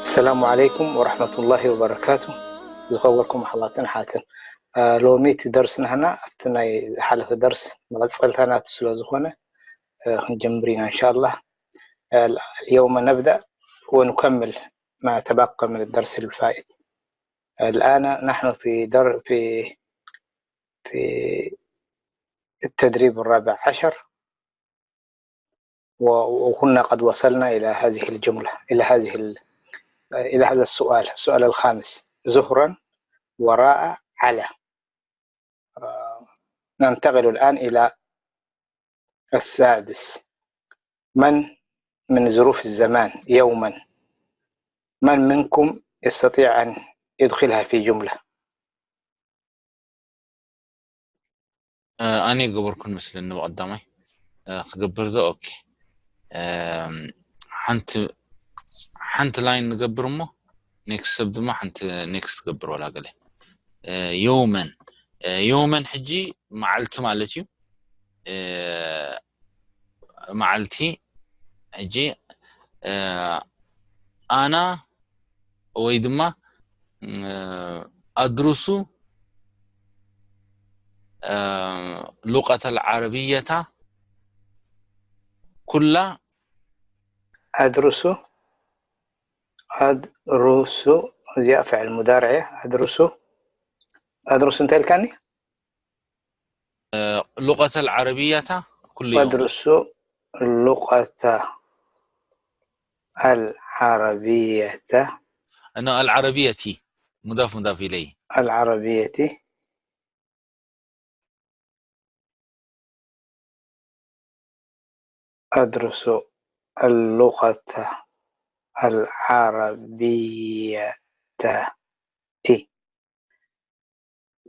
السلام عليكم ورحمة الله وبركاته. ዝኸበርኩም ኣሕዋትን ሓትን፣ ሎሚ እቲ ደርሲ ናህና ኣብቲ ናይ ዝሓለፈ ደርስ መቐጸልታ ናቱ ስለ ዝኾነ ክንጀምር ኢና እንሻላ። اليوم نبدأ ونكمل ما تبقى من الدرس الفائت. الآن نحن في در في في التدريب الرابع عشر، وكنا قد وصلنا إلى هذه الجملة، إلى هذه ال... إلى هذا السؤال، السؤال الخامس: زهرا وراء على. ننتقل الآن إلى السادس: من من ظروف الزمان يوما، من منكم يستطيع أن يدخلها في جملة؟ ኣነ ገበርኩን መስለኒ ብቐዳማይ ክገብር ዶ ኦኬ። ሓንቲ ሓንቲ ላይን ንገብር እሞ ኔክስት ሰብ ድማ ሓንቲ ኔክስት ትገብር ወላ ገለ። የውመን የውመን ሕጂ መዓልቲ ማለት እዩ። መዓልቲ ሕጂ ኣና ወይ ድማ ኣድሩሱ ሉቀተ ልዓረብየታ ኩላ ኣድሩሱ ኣድሩሱ እዚኣ ፍዕል ሙዳርዕ እያ። ኣድሩሱ ኣድሩሱ እንታይ ኢልካኒ? ሉቀተ ልዓረብያታ ኩሉ ኣድሩሱ ሉቀተ ኣልዓረብየተ أنا العربية مضاف مضاف إليه ኣልዓረብየቲ ኣድሩሱ ኣሉቀተ ኣልዓረብየተ ቲ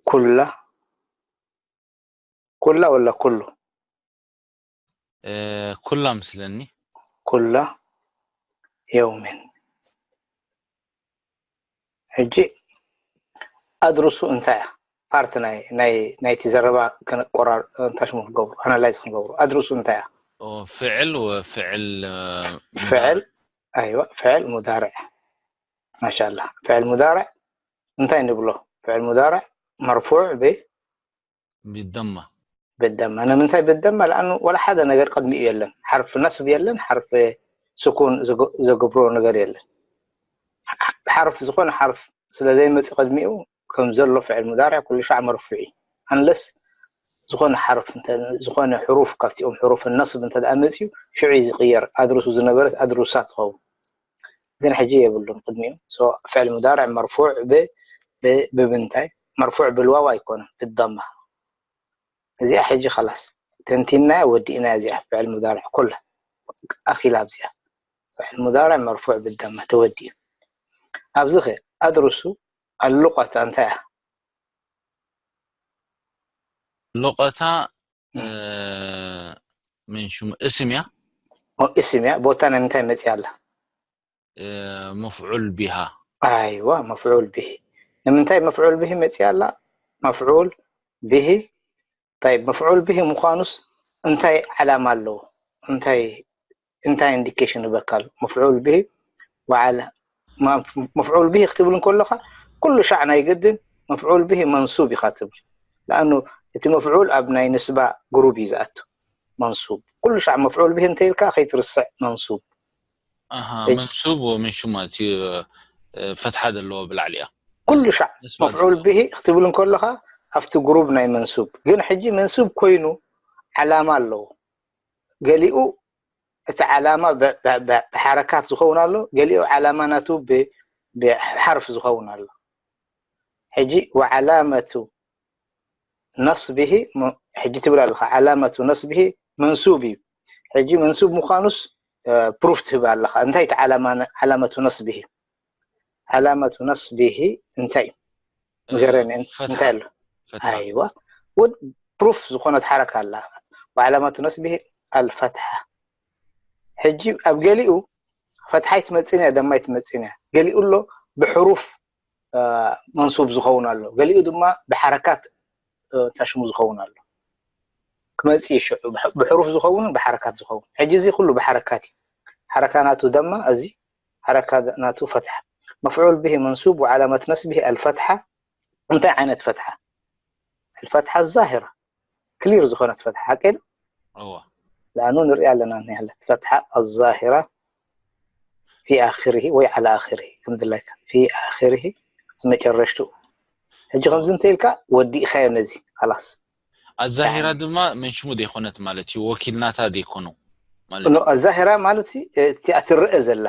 ኩላ ኩላ ወላ ኩሉ ኩላ ምስለኒ ኩላ የውሜን። ሕጂ ኣድሩሱ እንታይ እያ? ፓርት ናይ ናይ ናይቲ ዘረባ ክንቆራር እንታይ ሽሙ ክንገብሩ ኣናላይዝ ክንገብሩ ኣድሩሱ እንታይ እያ? ፍዕል ወፍዕል ፍዕል ኣይዋ ፍዕል ሙዳርዕ ማሻላ ፍዕል ሙዳርዕ እንታይ ንብሎ? ፍዕል ሙዳርዕ መርፉዕ ብ ቢደማ ብደማ ንምንታይ ብደማ ለኣኑ ወላ ሓደ ነገር ቅድሚኡ የለን ሓርፍ ነስብ የለን ሓርፍ ስኩን ዘገብሮ ነገር የለን ሓርፍ ዝኾነ ሓርፍ ስለ ዘይመፅእ ቅድሚኡ ከም ዘሎ ፍዕል ሙዳርዕ ኩሉ ሻዕ መርፉዕ እዩ ኣንለስ ዝኾነ ሓርፍ ዝኾነ ሕሩፍ ካብቲኦም ሕሩፍ ነስብ እንተ መፅዩ ሽዑ ዝቕየር ኣድሩሱ ዝነበረት ኣድሩሳ ትኸውን ግን ሕጂ የብሉን ቅድሚኡ ፍዕል ሙዳርዕ መርፉዕ ብብንታይ መርፉዕ ብልዋው ኣይኮነን ብደማ እዚኣ ሕጂ ከላስ ተንቲናያ ወዲእና እዚኣ ፍዕል ሙዳርዕ ኩላ ኣኺላ ኣብዚኣ ፍዕል ሙዳርዕ መርፉዕ ብደማ ተወዲኡ ኣብዚ ኸ ኣድርሱ ኣሉቀታ እንታይ እያ ሉቀታ ምን ሽሙ እስም እያ እስም እያ ቦታ ናይ ምንታይ መፅያ ኣላ መፍዑል ቢሃ ኣይዋ መፍዑል ብሂ ንምንታይ መፍዑል ብሂ መፅያ ኣላ መፍዑል ብሂ ይ መፍዑል ብሂ ምዃኑስ እንታይ ዓላማ ኣለዎ እንታይ እንታይ ኢንዲኬሽን ይበካ ኣሎ መፍዑል ብሂ ወዓላ መፍዑል ብሂ ክትብል እንከለኻ ኩሉ ሻዕ ናይ ግድን መፍዑል ብሂ መንሱብ ኢኻ ትብል ለኣኑ እቲ መፍዑል ኣብ ናይ ንስባ ግሩብ እዩ ዝኣቱ መንሱብ ኩሉ ሻዕ መፍዑል ብሂ እንተይልካ ከይትርስዕ መንሱብ መንሱብ ወምን ሽማ እቲ ፈትሓ ዘለዎ ብላዕሊ እያ ኩሉ ሻዕ መፍዑል ብሂ ክትብል እንከለኻ ኣብቲ ግሩብ ናይ መንሱብ ግን ሕጂ መንሱብ ኮይኑ ዓላማ ኣለዎ ገሊኡ እቲ ዓላማ ብሓረካት ዝኸውን ኣሎ ገሊኡ ዓላማ ናቱ ብሓርፍ ዝኸውን ኣሎ ሕጂ ወዓላመቱ ነስብሂ ሕጂ ትብል ኣለኻ ዓላመቱ ነስብሂ መንሱብ እዩ ሕጂ መንሱብ ምዃኑስ ፕሩፍ ትህብ ኣለኻ እንታይ እቲ ዓላመቱ ነስብሂ ዓላመቱ ነስብሂ እንታይ እዩ ንገረኒ እንታይ ኣሎ ኣይዋ ወድ ፕሩፍ ዝኾነት ሓረካ ኣላ ወዓላመቱ ነስብሂ ኣልፈትሓ ሕጂ ኣብ ገሊኡ ፈትሓይ ትመፅን እያ ደማይ ትመፅን እያ ገሊኡ ኣሎ ብሕሩፍ መንሱብ ዝኸውን ኣሎ ገሊኡ ድማ ብሓረካት ታሽሙ ዝኸውን ኣሎ ክመፅእ ሽዑ ብሕሩፍ ዝኸውን ብሓረካት ዝኸውን ሕጂ እዚ ኩሉ ብሓረካት እዩ ሓረካ ናቱ ደማ እዚ حركة ናቱ ፈትሓ. مفعول به منصوب وعلامة نصبه الفتحة. እንታይ ዓይነት ፈትሓ? الفتحة الظاهرة፣ ክሊር ዝኾነት ፈትሓ ሓቂ እዋ ለኣኑ ንሪኣ ኣለና። ያለት ፈትሓ الظاهرة في آخره ወይ على آخره ከም ድላይካ في آخره መጨረሽቱ። ሕጂ ከምዚ እንተ ኢልካ ወዲእኻዮ ነዚ خلاص። ኣዛሂራ ድማ መንሽሙ ዘይኮነት ማለት እዩ። ወኪልናታ ዘይኮኑ ማለት ኖ ኣዛሂራ ማለት እቲኣ ትረአ ዘላ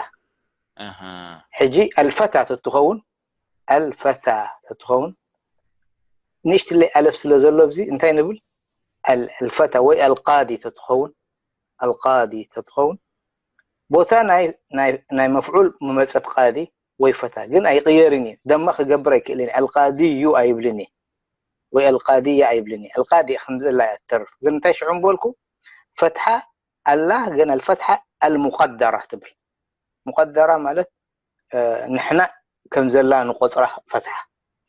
ኣሃ ሕጂ الفتى ተትኸውን الفتى ተትኸውን ንእሽትለይ ኣለፍ ስለ ዘሎ ኣብዚ እንታይ ንብል الفتى ወይ القاضي ተትኸውን القاضي ተትኸውን ቦታ ናይ ናይ ናይ መፍዑል መመጸት ቃዲ ወይ ፈታ ግን ኣይቕየርን እዩ። ደማ ክገብር ኣይክእልን እዩ። القاضي እዩ ኣይብልን እዩ ወይ القاضية ኣይብልን እዩ። القاضي ከም ዘላ እያ ትተርፍ። ግን እንታይ ሽዑ ምበልኩ ፈትሓ ኣላ ግን الفتحة المقدرة ትብል። مقدرة ማለት ንሕና ከም ዘላ ንቆጽራ ፈትሓ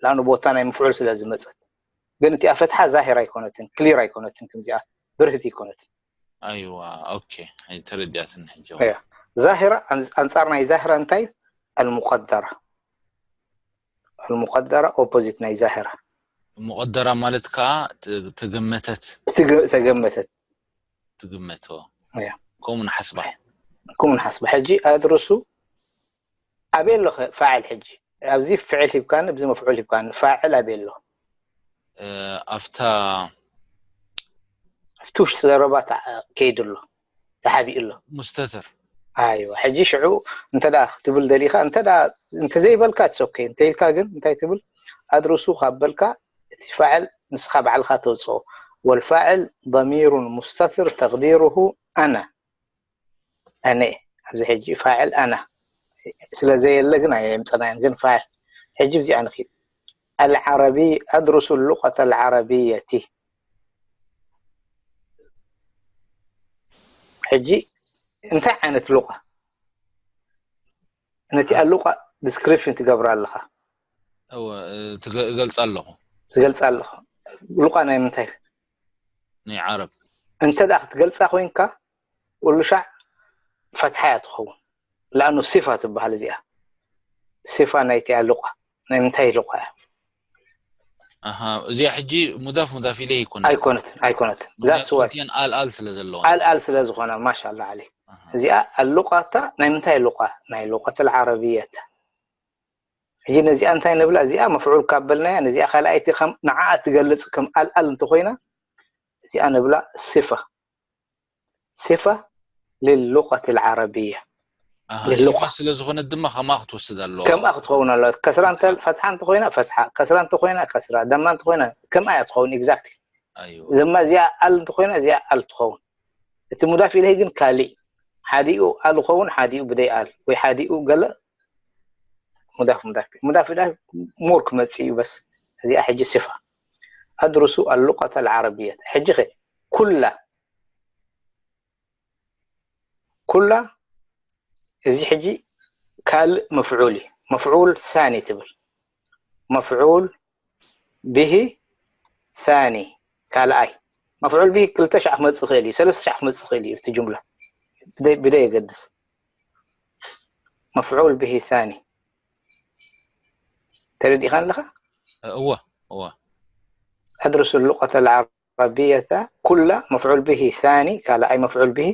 ለኣኑ ቦታ ናይ መፍዑል ስለ ዝመጸት ግን እቲኣ ፈትሓ ዛሂር ኣይኮነትን ክሊር ኣይኮነትን ከምዚኣ ብርህቲ ኣይኮነትን። ኣይዋ ኦኬ ተረዲኣትን ሕጂ ዛሂራ ኣንጻር ናይ ዛሂራ እንታይ المقدرة المقدرة opposite ናይ ዛሂራ مقدرة ማለት ከዓ ተገመተት ተገመተት ትግመቶ እያ። ከምኡ ንሓስባ ከምኡ ንሓስባ ሕጂ ኣድርሱ ኣበይ ኣሎ ፋዕል ሕጂ ኣብዚ ፍዕል ሂብካኒ ኣብዚ መፍዑል ሂብካኒ ፋዕል ኣበይ ኣሎ ኣብታ ኣብቲ ውሽጢ ዘረባ ከይዱ ኣሎ ተሓቢኡ ኣሎ ሙስተትር ኣይዋ ሕጂ ሽዑ እንተ ክትብል ደሊኻ እንተ እንተዘይበልካ ትሰኮ እንተ ኢልካ ግን እንታይ ትብል ኣድርሱ ካብ በልካ እቲ ፋዕል ንስኻ ባዕልኻ ተውፅኦ والفاعل ضمير مستتر تقديره أنا ኣነ ኣብዚ ሕጂ ፋዕል ኣና ስለ ዘየለ ግን ኣየምፀናዮን ግን ፋዕል ሕጂ እዚኣ ንኺድ العربي أدرس اللغة العربية ሕጂ እንታይ ዓይነት ሉቃ ነቲ ኣሉቃ ዲስክሪፕሽን ትገብራ ኣለኻ እገልፅ ኣለኹ ትገልፃ ኣለኻ ሉቃ ናይ ምንታይ ናይ ዓረብ እንተ ደኣ ክትገልፃ ኮይንካ ኩሉ ሻዕ ፈትሓ እያ ትኸውን ለኣኑ ሲፋ ትበሃል እዚኣ ሲፋ ናይቲ ኣሉቃ ናይ ምንታይ ሉቃ እያ ኣሃ እዚኣ ሕጂ ሙዳፍ ሙዳፍ ኢለይ ይኮነት ኣይኮነትን ኣይኮነትን that's why ክልቲአን ኣል ኣል ስለ ዘለዋ ኣል ኣል ስለ ዝኾና ማሻላ ዓለይክ እዚኣ ኣሉቃታ ናይ ምንታይ ሉቃ ናይ ሉቀት ዓረብየት ሕጂ ነዚኣ እንታይ ንብላ እዚኣ መፍዑል ካብ በልናያ ነዚኣ ካልኣይቲ ከም ንዓኣ ትገልፅ ከም ኣል ኣል እንተኮይና እዚኣ ንብላ ሲፋ ሲፋ للغة العربية ኣሃ ልሉቃ። ሲፋ ስለ ዝኾነት ድማ ከማ ክትወስድ ኣለዋ ከምኣ ክትኸውን ኣለዋ ከስራ እንተ ፈትሓ እንተኮይና ፈትሓ ከስራ እንተኮይና ከስራ ደማ እንተኮይና ከምኣ እያ ትኸውን exactly ኣይዋ ደማ እዚኣ ኣል እንተኮይና እዚኣ ኣል ትኸውን እቲ ሙዳፍ ኢለይ ግን ካሊእ ሓዲኡ ኣል ኸውን ሓዲኡ ብደይ ኣል ወይ ሓዲኡ ገለ ሙዳፍ ሙዳፍ ሙዳፍ ኢላ ሞር ክመፅእ እዩ በስ እዚኣ ሕጂ ሲፋ أدرس اللغة العربية ሕጂ ኸ ኩላ ኩላ እዚ ሕጂ ካልእ መፍዑል እዩ መፍዑል ثاني ትብል መፍዑል به ثاني ካልኣይ መፍዑል به ክልተ ሻዕ ክመፅእ ክእል እዩ ሰለስተ ሻዕ ክመፅእ ክእል እዩ እቲ ጅምላ ብደይ- ብደይ የገድስ መፍዑል به ثاني ተረዲእካ ኣለኻ እወ እወ أدرس اللغة العربية ኩላ መፍዑል به ثاني ካልኣይ መፍዑል به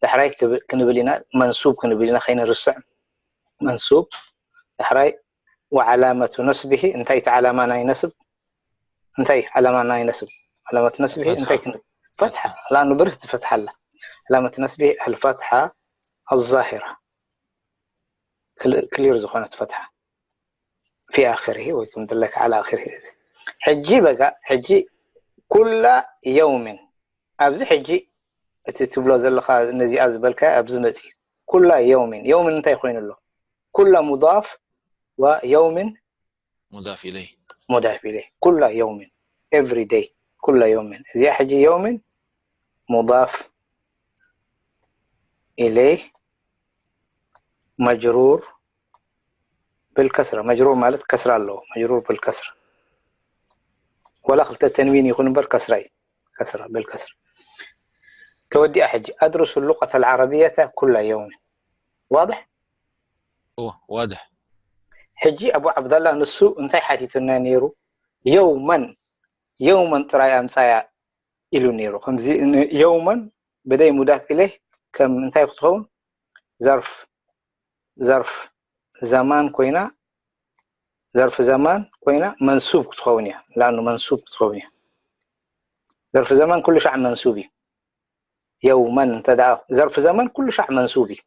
ዳሕራይ ክብ- ክንብል ኢና መንሱብ ክንብል ኢና ከይንርስዕ መንሱብ ዳሕራይ وعلامة نصبه እንታይ እቲ ዓላማ ናይ ነስብ እንታይ ዓላማ ናይ ነስብ علامة نصبه ፈትሓ። እንታይ ክን ፈትሓ ለኣኑ ብርህ ትፈትሓ ኣላ علامة نصبه الفتحة الظاهرة ክል- ክሊር ዝኾነት ፈትሓ في آخره ወይ ከም ድለካ على آخره ሕጂ በቃ ሕጂ ኩላ يوم ኣብዚ ሕጂ እቲ ትብሎ ዘለኻ ነዚኣ ዝበልካ ኣብዚ መፂ ኩላ يوم يوم እንታይ ኮይኑ ኣሎ ኩላ مضاف و يوم مضاف إليه مضاف إليه ኩላ يوم every day ኩላ يوم እዚኣ ሕጂ يوم مضاف إليه مجرور بالكسرة مجرور ማለት ከስራ ኣለዎ مجرور بالكسرة ولا ክልተ ተንዊን ይኹን እምበር ከስራ እዩ ከስራ بالكسرة ተወዲኣ ሕጂ أدرس اللغة العربية كل يوم واضح እወ፣ ዋድሕ። ሕጂ ኣቡ ዓብደላ ንሱ እንታይ ሓቲቱና ነይሩ? የውመን፣ የውመን ጥራይ ኣምጻያ ኢሉ ነይሩ። ከምዚ ን-፣ የውመን ብደይ ሙዳፍ ኢለይህ ከም እንታይ ክትኸውን? ዘርፍ፣ ዘርፍ ዘማን ኮይና፣ ዘርፍ ዘማን ኮይና መንሱብ ክትኸውን እያ። ላኑ መንሱብ ክትኸውን እያ። ዘርፍ ዘማን ኩሉ ሻዕ መንሱብ እዩ። የውመን እንተ ደኣ ዘርፍ ዘመን ኩሉ ሻዕ መንሱብ እዩ።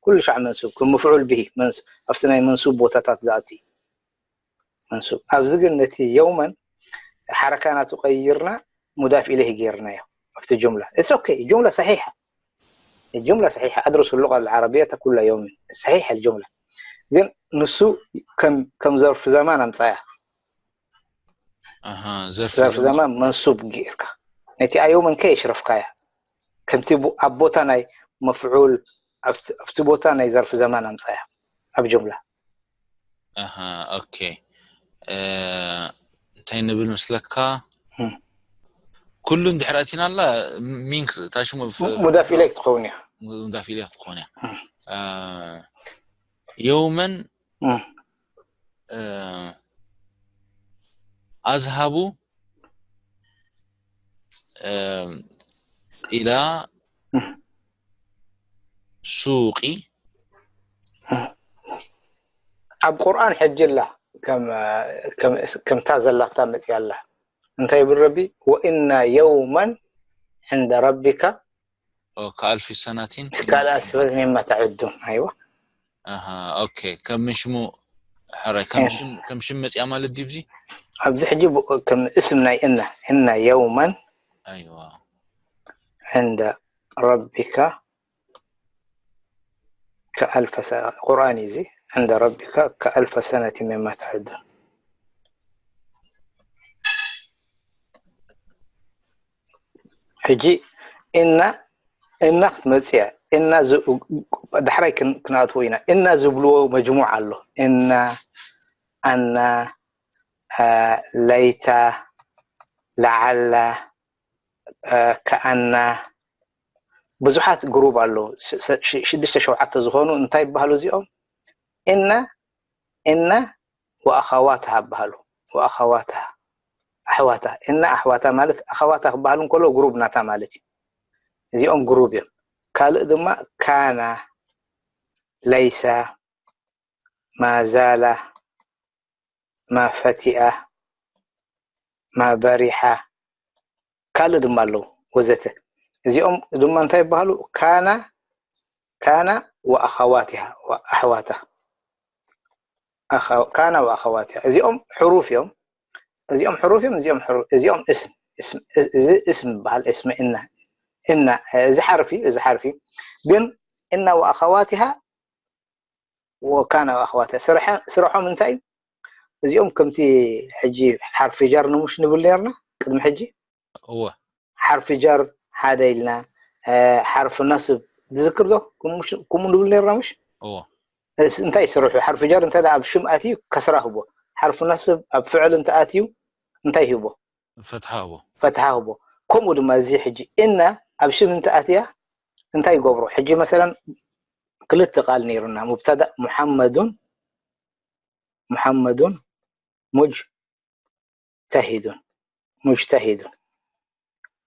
ኩሉ ሻዕ መንሱብ ከም መፍዑል ብሂ መንስ-፣ ኣብቲ ናይ መንሱብ ቦታታት ዝኣቲ እዩ። መንሱብ ኣብዚ ግን ነቲ የውመን ሓረካ ናቱ ቀይርና ሙዳፍ ኢለይህ ገይርናዮ ኣብቲ ጁምላ። It's okay፣ ጁምላ ሰሒሓ፣ ጁምላ ሰሒሓ። ኣድረሱ ሉቃ ዓረብያ ኩላ የውምን ሰሒሕ ጁምላ። ግን ንሱ ከም፣ ከም ዘርፍ ዘማን ኣምጻያ። ኣሃ፣ ዘርፍ ዘርፍ ዘማን። ዘማን መንሱብ ጌርካ ነቲ ኣየውመን ከየሽረፍካያ ከምቲ ቡ-፣ ኣብ ቦታ ናይ መፍዑል ኣብቲ፣ ኣብቲ ቦታ ናይ ዘርፍ ዘማን ኣምጻያ ኣብ ጁምላ። ኣሃ፣ ኦኬ። እ፣ እንታይ ንብል ምስለካ? እም። ኩሉ እንድሕር ኣቲና ኣላ ሚን ክት-፣ እታ ሽሙ ፍ-፣ ሙዳፍ ኢለይ ክትኸውን እያ። ሙዳፍ ኢለይ ክትኾን እያ። እም። እ፣ የውመን እም። እ፣ ኣዝሃቡ፣ እ፣ ኢላ እም። ሱቂ። እም። ኣብ ቁርኣን ሕጂ ኣላ ከም፣ ከም፣ ከምታ ዘላታ መጽያ ኣላ። እንታይ ይብል ረቢ? ወኢና የውመን ዕንደ ረቢካ ኦ፣ ከኣልፊ ሰናቲን ካልኣ ስበት ሚማ ተዕዱን። ኣይዋ። ኣሃ፣ ኦኬ። ከም ሽሙ፣ ሕራይ፣ ከም ሽም፣ ከም ሽም መጽያ ማለት ድዩ ብዚ? ኣብዚ ሕጂ ብ-፣ ከም እስም ናይ እና፣ እና የውመን ኣይዋ። ዕንደ ረቢካ ከኣልፈ ሰ-፣ ቁርኣን እዩ እዚ። ዕንደ ረቢካ ከኣልፈ ሰነቲ ሚማ ተዕዱን። ሕጂ እና፣ እና ክትመጽእ እያ። እና ዝ-፣ ዳሕራይ ክን-፣ ክንኣትዎ ኢና። እና ዝብልዎ መጅሙዕ ኣሎ። እና፣ ኣና፣ አ፣ ለይታ፣ ለዓላ፣ አ፣ ከኣና፣ ብዙሓት ግሩብ ኣለዉ። ስ-፣ ስ-፣ ሽ-፣ ሽዱሽተ ሸውዓተ ዝኾኑ እንታይ ይበሃሉ እዚኦም? እና፣ እና ወኣኻዋትሃ ይበሃሉ። ወኣኻዋትሃ፣ ኣሕዋታ። እና ኣሕዋታ ማለት ኣኻዋታ ክበሃሉ እንከሎ ግሩብ ናታ ማለት እዩ። እዚኦም ግሩብ እዮም። ካልእ ድማ ካና፣ ለይሳ፣ ማዛላ፣ ማፈቲኣ፣ ማበሪሓ፣ ካልእ ድማ ኣለዉ ወዘተ። እዚኦም ድማ እንታይ ይበሃሉ? ካና፣ ካና ወኣኻዋትሃ፣ ወኣሕዋታ። ኣኻ-፣ ካና ወኣኻዋትሃ። እዚኦም ሕሩፍ እዮም። እዚኦም ሕሩፍ እዮም፣ እዚኦም ሕሩፍ፣ እዚኦም እስም፣ እስም፣ እዚ እስም ይበሃል፣ እስም እና። እና፣ እዚ ሓርፊ፣ እዚ ሓርፊ። ግን እና ወኣኻዋትሃ ወካና ወኣኽዋተ ስርሐ-፣ ስርሖም እንታይ እዩ? እዚኦም ከምቲ ሕጂ ሓርፊ ጃር ንሙሽ ንብል ነርና ቅድሚ ሕጂ። እወ። ሓርፊ ጃር ሓደ ኢልና፣ እ፣ ሓርፊ ነስብ ትዝክር ዶ? ከምኡ ምሽ-፣ ከምኡ ንብል ነርና ምሽ? እወ። እስ-፣ እንታይ ይስርሑ? ሓርፊ ጃር እንተ ደኣ ኣብ ሽም ኣትዩ ከስራ ህቦ። ሓርፊ ነስብ ኣብ ፍዕል እንተ ኣትዩ እንታይ ይህቦ? ፈትሓ ህቦ። ፈትሓ ህቦ። ከምኡ ድማ እዚ ሕጂ እና ኣብ ሽም እንተ ኣትያ እንታይ ይገብሮ? ሕጂ መሰለን ክልተ ቃል ነይሩና። ሙብተዳ ሙሐመዱን፣ ሙሐመዱን ሙጅተሂዱን፣ ሙጅተሂዱን።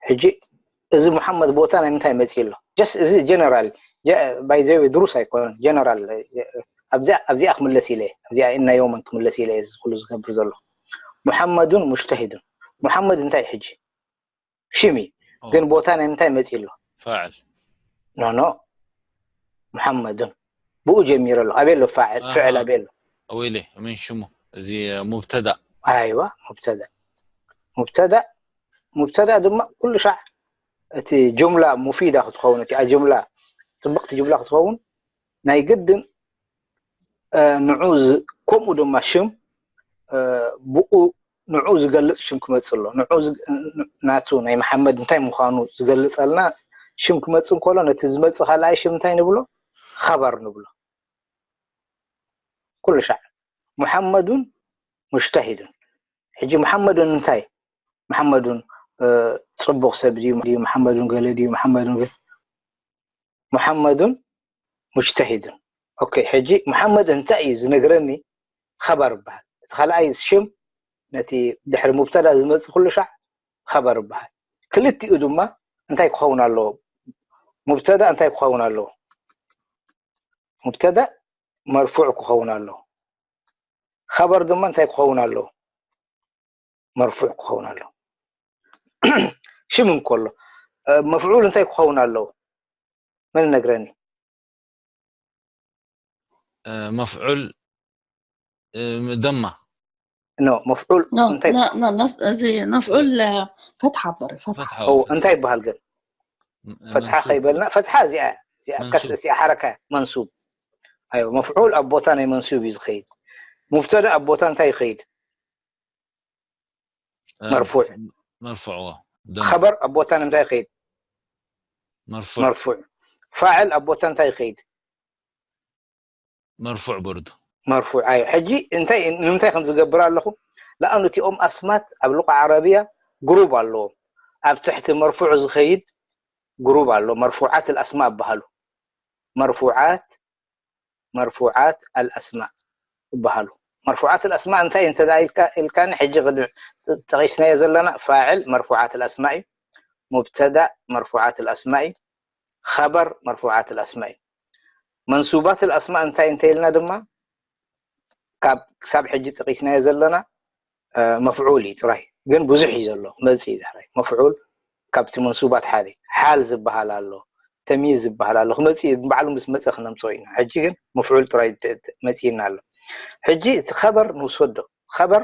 ሕጂ እዚ ሙሐመድ ቦታ ናይ ምንታይ መጽእ ኣሎ? Just እዚ ጀነራል፣ ጀ-፣ by the way ድሩስ ኣይኮነን፣ ጀነራል፣ ኣብዚኣ፣ ኣብዚኣ ክምለስ ኢለ እየ፣ ኣብዚኣ እና የውመን ክምለስ ኢለ እየ እዚ ኩሉ ዝገብር ዘሎ። ሙሐመዱን ሙጅተሂዱን። ሙሐመድ እንታይ ሕጂ? ሽም እዩ። ኦ። ግን ቦታ ናይ ምንታይ መጽእ ኣሎ? ፋዕል። ኖ፣ ኖ። ሙሐመዱን። ብኡ ጀሚረ ኣሎ። ኣበይ ኣሎ ፋዕል? ኣሃ። ፍዕል ኣበይ ኣሎ? ወይለ፣ ምን ሽሙ? እዚ ሙብተዳ። ኣይዋ፣ ሙብተዳ። ሙብተዳ፣ ሙብተዳ ድማ ኩሉ ሻዕ እቲ ጁምላ ሙፊዳ ክትኸውን፣ እቲ ጁምላ ጽብቕቲ ጁምላ ክትኸውን ናይ ግድን፣ እ፣ ንዑ ዝ-፣ ከምኡ ድማ ሽም፣ እ፣ ብኡ ንዑ ዝገልጽ ሽም ክመጽእ ኣሎ። ንዑ ዝ-፣ ን-፣ ናቱ ናይ መሓመድ እንታይ ምዃኑ ዝገልጸልና ሽም ክመጽእ እንከሎ ነቲ ዝመጽእ ካልኣይ ሽም እንታይ ንብሎ? ኸበር ንብሎ። ኩሉ ሻዕ ሙሐመዱን ሙጅተሂዱን። ሕጂ ሙሐመዱን እንታይ? ሙሐመዱን፣ እ፣ ጽቡቕ ሰብ ድዩ? ድዩ? ሙሐመዱን ገለ ድዩ? ሙሐመዱን ገ-፣ ሙሐመዱን ሙጅተሂዱን። ኦኬ፣ ሕጂ መሓመድ እንታይ እዩ ዝነግረኒ? ኸበር ይበሃል። እቲ ካልኣይ ሽም ነቲ ድሕሪ ሙብተዳ ዝመጽእ ኩሉ ሻዕ ኸበር ይበሃል። ክልቲኡ ድማ እንታይ ክኸውን ኣለዎ? ሙብተዳ እንታይ ክኸውን ኣለዎ? ሙብተዳ መርፉዕ ክኸውን ኣለዎ። ኸበር ድማ እንታይ ክኸውን ኣለዎ? መርፉዕ ክኸውን ኣለዎ። ሽም እንከሎ መፍዑል እንታይ ክኸውን ኣለዎ? መን ነግረኒ? መፍዑል ደማ ኖ፣ መፍዑል እንታይ እዚ መፍዑል ፈትሓ በሪ ፈትሓ ፈትሓ ኦ፣ እንታይ ይበሃል ግን? ፈትሓ ከይበልና፣ ፈትሓ እዚኣ እዚኣ መንሱብ። ከስ እዚኣ ሓረካ መንሱብ። ኣዮ፣ መፍዑል ኣብ ቦታ ናይ መንሱብ እዩ ዝኸይድ። ሙብተዳ ኣብ ቦታ እንታይ ይኸይድ? መርፉዕ። መርፉዕ ዋ ደማ ኸበር ኣብ ቦታ እንታይ ይኸይድ? መርፉዕ መርፉዕ። ፋዕል ኣብ ቦታ እንታይ ይኸይድ? መርፉዕ በርዱ መርፉዕ። ኣዮ፣ ሕጂ እንታይ፣ ንምንታይ ከም ዝገብር ኣለኹ? ለኣኑ እቲኦም ኣስማት ኣብ ልቋ ዓረብያ ግሩብ ኣለዎም። ኣብ ትሕቲ መርፉዕ ዝኸይድ ግሩብ ኣሎ። መርፉዓት ኣልኣስማ ይበሃሉ። መርፉዓት መርፉዓት ኣልኣስማ ይበሃሉ። መርፉዓት ኣልኣስማ እንታይ እንተ ደኣ ኢልካ፣ ኢልካኒ፣ ሕጂ ቅድሚ ጠቒስናዮ ዘለና ፋዕል መርፉዓት ኣልኣስማ እዩ። ሙብተዳ መርፉዓት ኣልኣስማ እዩ። ኸበር መርፉዓት ኣልኣስማ እዩ። መንሱባት ኣልኣስማ እንታይ እንተ ኢልና ድማ ካብ ክሳብ ሕጂ ጠቒስናዮ ዘለና መፍዑል እዩ ጥራይ፣ ግን ብዙሕ እዩ ዘሎ መፂ ድሕራይ። መፍዑል ካብቲ መንሱባት ሓደ ሓል ዝበሃል ኣሎ፣ ተምይዝ ዝበሃል ኣሎ። ክመፅእ ባዕሉ ምስ መፀ ክነምፅኦ ኢና። ሕጂ ግን መፍዑል ጥራይ መፂእና ኣሎ። ሕጂ እቲ ኸበር ንውሰዶ። ኸበር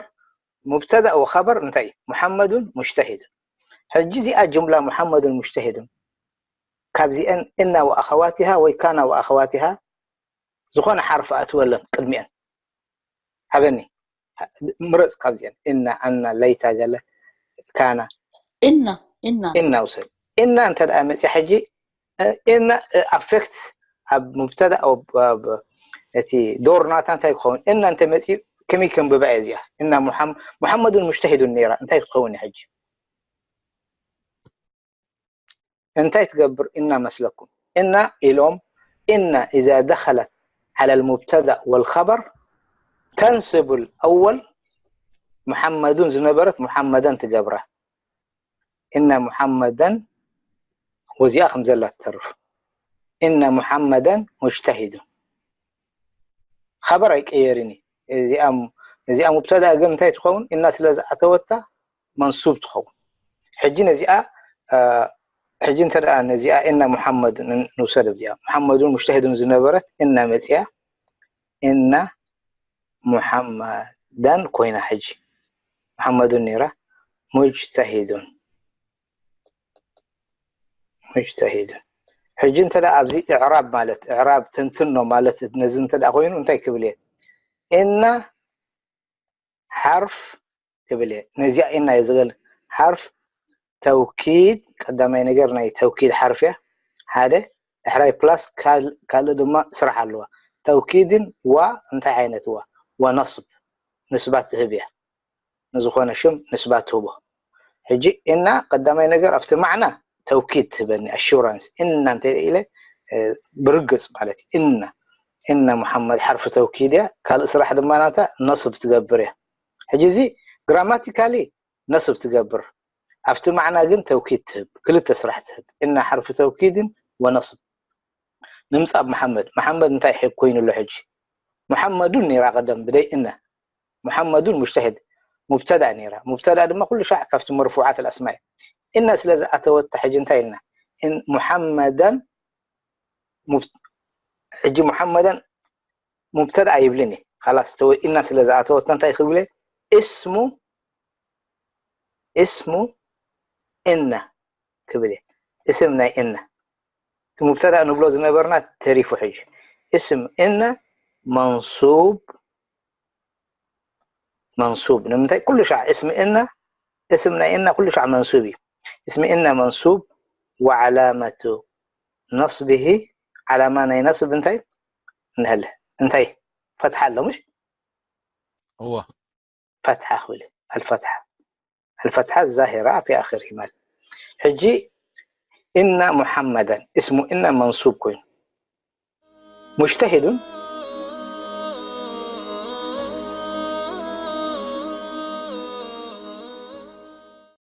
ሙብተዳ ወኸበር እንታይ እዩ? ሙሓመዱን ሙጅተሂዱን። ሕጂ እዚኣ ጅምላ ሙሓመዱን ሙጅተሂዱን ካብዚአን እና ወኣኸዋቲሃ ወይ ካና ወኣኸዋቲሃ ዝኾነ ሓርፊ ኣትወለን ቅድሚአን። ሃበኒ፣ ምረፅ ካብዚአን። እና፣ ኣና፣ ለይታ፣ ገለ፣ ካና። እና እና እና ውሰድ። እና እንተ ደኣ መፅያ ሕጂ፣ እና ኣፌክት ኣብ ሙብተዳ፣ ኣብ እቲ ዶር ናታ እንታይ ክኸውን? እና እንተ መፅዩ ከመይ ከንብባ እየ እዚኣ? እና ሙሓመዱን ሙጅተሂዱን ነይራ፣ እንታይ ክኸውን እዩ ሕጂ? እንታይ ትገብር እና መስለኩም? እና ኢሎም፣ إن إذا دخلت على المبتدأ والخبر تنصب الأول، ሙሓመዱን ዝነበረት ሙሓመደን ትገብራ። إن محمدا ወዚኣ ከም ዘላ ትተርፍ። إن محمدا مجتهد። ኸበር ኣይቀየርን እዩ። እዚኣ ሙብተዳ ግን እንታይ ትኸውን? እና ስለ ዝኣተወታ መንሱብ ትኸውን። ሕጂ ነዚኣ ሕጂ እንተ ደኣ ነዚኣ እና ሙሓመድ ንውሰድ፣ ኣብዚኣ ሙሓመዱን ሙጅተሂዱን ዝነበረት እና መፅያ እና ሙሓመዳን ኮይና። ሕጂ ሙሓመዱን ነይራ፣ ሙጅተሂዱን ሙጅተሂዱን። ሕጂ እንተ ደኣ ኣብዚ እዕራብ ማለት እዕራብ ተንትኖ ማለት ነዚ እንተ ደኣ ኮይኑ እንታይ ክብል እየ? እና ሓርፍ ክብል እየ። ነዚኣ ኢና እየ ዝገል ሓርፍ ተውኪድ ቀዳማይ ነገር ናይ ተውኪድ ሓርፍ እያ። ሓደ ዳሕራይ ፕላስ ካልእ ድማ ስራሕ ኣለዋ። ተውኪድን ዋ እንታይ ዓይነት ዋ? ዋ ነስብ ንስባት ትህብ እያ። ንዝኾነ ሽም ንስባት ትህቦ። ሕጂ እና ቀዳማይ ነገር ኣብቲ ማዕና ተውኪድ ትህበኒ ኣሹራንስ እና እንተ ኢለ ብርግፅ ማለት እዩ። እና እና ሙሓመድ ሓርፊ ተውኪድ እያ። ካልእ ስራሕ ድማ ናታ ነስብ ትገብር እያ። ሕጂ እዚ ግራማቲካሊ ነስብ ትገብር፣ ኣብቲ ማዕና ግን ተውኪድ ትህብ። ክልተ ስራሕ ትህብ። እና ሓርፊ ተውኪድን ወነስብ። ንምፃብ መሓመድ መሓመድ እንታይ ኮይኑ ኣሎ ሕጂ? መሓመዱን ነይራ ቀደም ብደይ እነ። መሓመዱን ሙጅተሂድ ሙብተዳ ነይራ። ሙብተዳ ድማ ኩሉ ሻዕ ካብቲ መርፉዓት ኣልኣስማ እዩ። እነ ስለ ዝኣተወታ ሕጂ እንታይ ኢልና? ሙሓመደን ሕጂ ሙሓመደን ሙብተዳ ኣይብልን እዩ። ካላስ ተወ እና ስለ ዝኣተወትና እንታይ ክብል? እስሙ እስሙ እነ ክብል እየ። እስም ናይ እነ እቲ ሙብተዳ ንብሎ ዝነበርና ተሪፉ። ሕጂ እስም እነ መንሱብ መንሱብ ንምንታይ? ኩሉ ሻዕ እስም እነ እስም ናይ እነ ኩሉ ሻዕ መንሱብ እዩ። እስም እነ መንሱብ ወዓላመቱ ነስብሂ ዓላማ ናይ ነስብ እንታይ እንሀለ እንታይ ፈትሓ ኣሎ ምሽ እወ ፈትሓ ክብል ኣልፈትሓ ኣልፈትሓ ዛሂራ ፊ ኣኺር ማለት ሕጂ እና ሙሓመደን እስሙ እና መንሱብ ኮይኑ ሙጅተሂዱን